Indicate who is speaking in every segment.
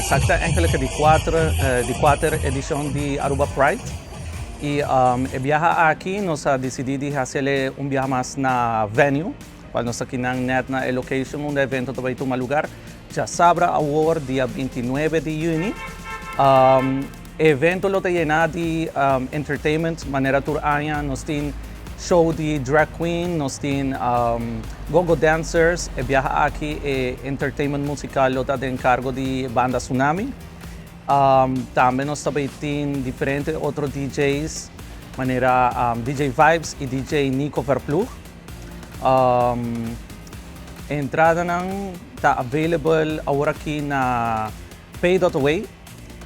Speaker 1: Esaki ta eigenlijk di cuater edicion di Aruba Pride. Y e biaha aki nos a dicidi di haci un biaha mas na venue, cual nos aki net na location unda e evento ta bay tuma lugar. Diasabra awor, dia 29 di juni. Evento lo ta yena di entertainment, manera tur aña. Nos tin show di drag queen, nos tin gogo dancers, e biaha aki e entertainment musical lo ta den encargo di banda Tsunami. Tambe nos tambe tin diferente otro DJs, manera DJ Vibes y DJ Nico Verploeg. Entradanan ta available awor aki na Pay.away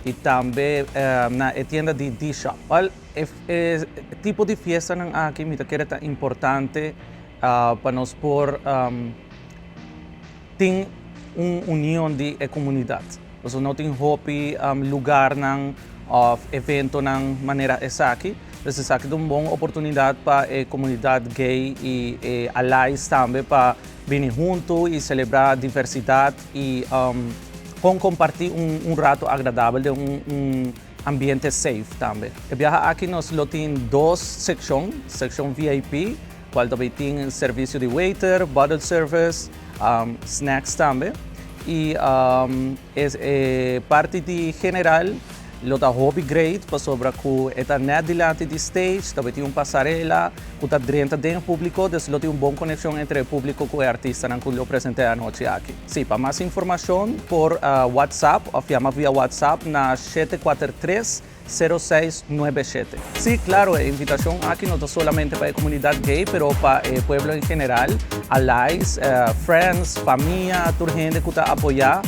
Speaker 1: y tambe na tienda di D-Shop. Well, e tipo di fiestanan aki mi ta kere ta importante pa nos por tin un union di e comunidad. So, no tin hopi lugarnan of eventonan manera esaki. Anto, esaki ta un bon oportunidad pa e comunidad gay y allies tambe pa bin hunto y celebra diversidad y comparti un rato agradabel den un ambiente safe tambe. E biaha aki nos lo tin dos seccion, seccion VIP, cual tambe tin servicio di waiter, bottle service, snacks tambe. Y e parti di general lo ta hopi great pasobra cu e ta net dilanti di stage, tambe tin un pasarela cu ta drenta den publico, dus lo tin un bon conexion entre e publico cu e artistanan cu lo presenta e anochi aki. Si, pa mas informacion por WhatsApp of yama via WhatsApp na 743 0697. Si, claro, e invitacion aki no ta solamente pa e comunidad gay, pero pa e pueblo en general, allies, friends, famia, tur hende cu ta apoya.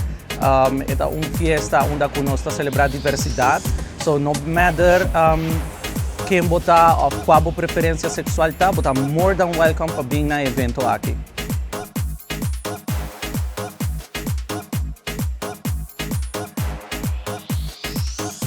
Speaker 1: E ta un fiesta unda nos ta celebra diversidad. So no matter ken bo ta of cual preferencia sexual ta, bo ta more than welcome pa bin na e evento aki.